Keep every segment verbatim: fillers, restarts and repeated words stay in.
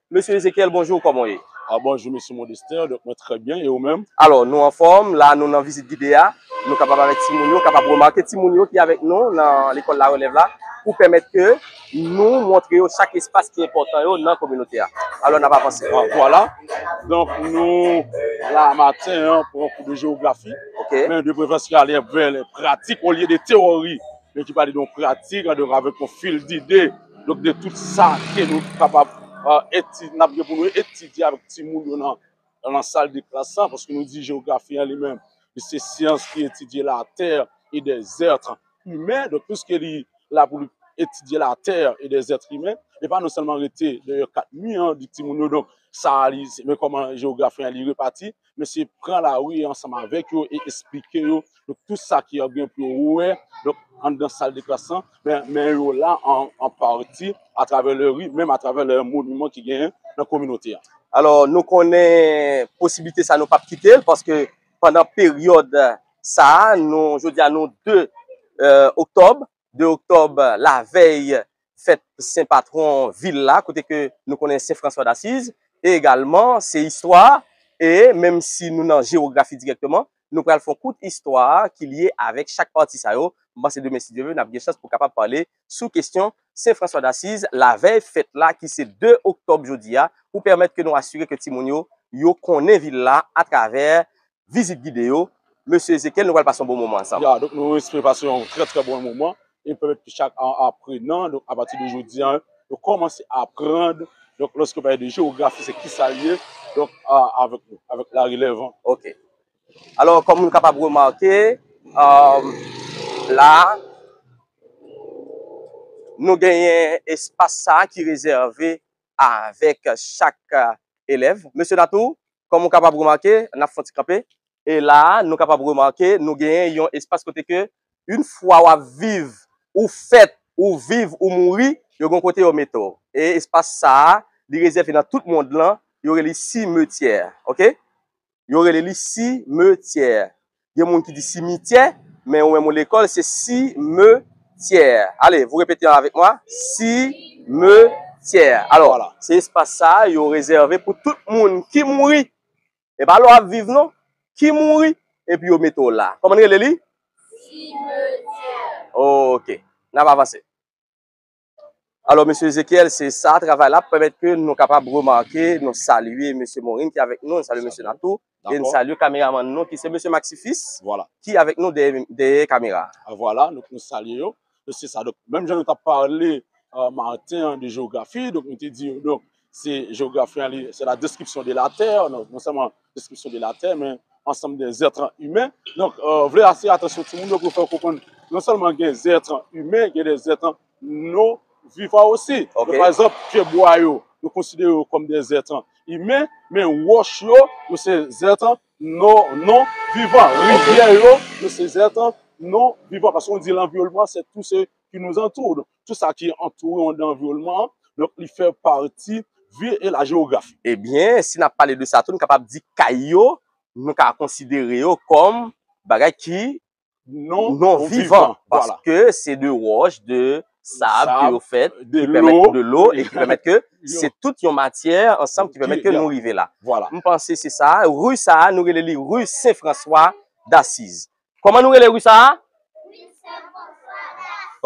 Mesye Ezekiel, bonjou, kòman w ye? Ah, bonjou, mesye Modestin. Donk, mwen trè byen. E ou menm? Alò, nou anfòm. La, nou nan vizit gide a. Nou kapab avèk timoun yo, kapab remake timoun yo ki avèk nou nan lekòl La Relèv la, pou pèmèt ke nou montre yo chak espas ki enpòtan yo nan kominote a. Alò, n ap avanse. Ah, vwala. Donk, nou la maten an pou yon kou de jewografi. Ok. Men de preferans ki ale vè lè pratik olye de teyori. Men ki pale de yon pratik, donk avèk yon fil dide. Donk, de tout sa ke nou kapab euh, eti, n ap gen pou nou etidye avèk timoun yo nan, nan sal de klas la, paske nou di jewografi an li menm, li se syans ki etidye latè e dèzèt imen. Donk, piske li la pou li etidye latè e dèzèt imen, li pa non sèlman rete dèyè kat mi an, di timoun yo, donk, sa a, li, se, men kòman jewografi an li repati, men se pran lari ansanm avèk yo e esplike yo, donk, tout sa ki ap gen pou yo wè, donk, anndan sal de klas lan, men, men yo la an, an pati atravè lè ri, menm atravè lè moniman ki genyen nan kominote a. Alò, nou konnen posiblite sa nou p ap kite l, paske pandan peryòd sa a, nou, jodi a, nou de, euh, oktòb, de oktòb, lavèy fèt sen patwon vil la, kote ke nou konnen Sen Franswa Dasiz, e egalman, se istwa, e menm si nou nan jewografi dirèkteman, nou pral fè yon kout istwa ki lye avèk chak pati sa yo. M panse demen, si Dye vle, n ap gen chans pou kapab pale sou kesyon Sen Franswa Dasiz, lavèy fèt la, ki se de oktòb jodi a, pou pèmèt ke nou asire ke timoun yo, yo konnen vil la atravè vizit gide yo. Mesye Ezekiel, nou pral pase yon bon moman ansanm. Ya, donk nou espere pase yon trè, trè bon moman e pèmèt ke chak a-, aprenan, donk apati de jodi a, yo kòmanse aprann, donk lòske w pale de jewografi, se kisa l ye, donk a-, avèk nou, avèk La Relèv an. Ok. Alò, kòm nou kapab remake, euh, la, nou genyen espas sa a ki rezève avèk chak, euh, elèv. Mesye Natou, kòm ou kapab remake, n ap fè yon ti kanpe. E la, nou kapab remake, nou genyen yon espas kote ke, yon fwa w ap viv, ou fèt, ou viv, ou mouri, yo gen yon kote yo mete w. E espas sa a, li rezève nan tout mond lan, yo rele li simetyè, ok? Yo rele li simetyè. Gen moun ki di simityè, men ou menm ou lekòl, se simetyè. Allez, vous répétez avec moi. Simetyè. Alò, se espas sa a, yo rezève pou tout moun ki mouri. E pa lè w ap viv non, ki mouri, epi yo mete w la. Kòman n rele li? Simetyè. Ok, n ap avanse. Alò, mesye Ezekiel, se sa, travay la ap pèmèt ke nou kapab remake, nou salye mesye Morin ki avèk nou, nou salye mesye Natou, e nou salye kameramann nou ki se mesye Maxifis, ki avèk nou dèyè, dèyè kamera. Ah, vwala, donk nou salye yo. Donk se sa. Donk, menm jan nou t ap pale euh, maten an de jewografi, donk nou te di yo, donk, se jewografi an, li, se la description de la terre, non, non sèlman description de la terre, men ansanm de zèt imen. Donk, euh, vle atire atansyon timoun yo pou fè yo konprann, non sèlman gen zèt imen, gen de zèt non vivan osi. Ok. Donk, pa egzanp, pye bwa yo, nou konsidere yo kòm de zèt imen, men wòch yo, yo se zèt non, non vivan. Rivyè yo, yo se zèt non vivan. Paske nou di l'environnement, c'est tout ce qui nous entoure. Donk, tout sa ki antoure yon anviwònman, donk, li fè pati vi e la jewografi. Ebyen, si n ap pale de sa tou, nou kapab di kay yo, nou ka konsidere yo kòm bagay ki non, non vivan, paske se de wòch, de sab ke yo fèt, ki pèmèt, de lo, e ki pèmèt ke se tout yon matyè ansanm ki pèmèt ke nou rive la. M panse se sa, ri sa a, nou rele li ri Sen Franswa Dasiz. Kòman nou rele ri sa a?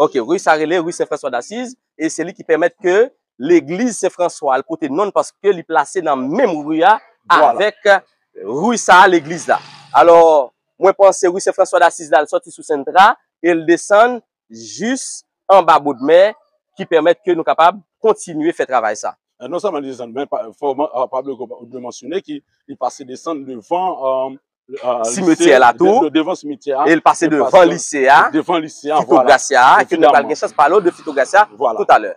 Ok, ri sa rele ri Sen Franswa Dasiz, e se li ki pèmèt ke legliz Sen Franswa al pote non l, paske li plase nan menm ri a avèk ri sa a, legliz la. Alò, mwen panse ri Sen Franswa Dasiz la, l sòti sou Sentra e l desann jis anba Bodmè, ki pèmèt ke nou kapab kontinye fè travay sa. Non sèlman li desann, men fò w pa bliye, ou te mansyone ki li pase desann devan simetyè la tou, e l pase devan lise a, Fito Gracia a, ke nou pral gen chans pale w de Fito Gracia toutalè.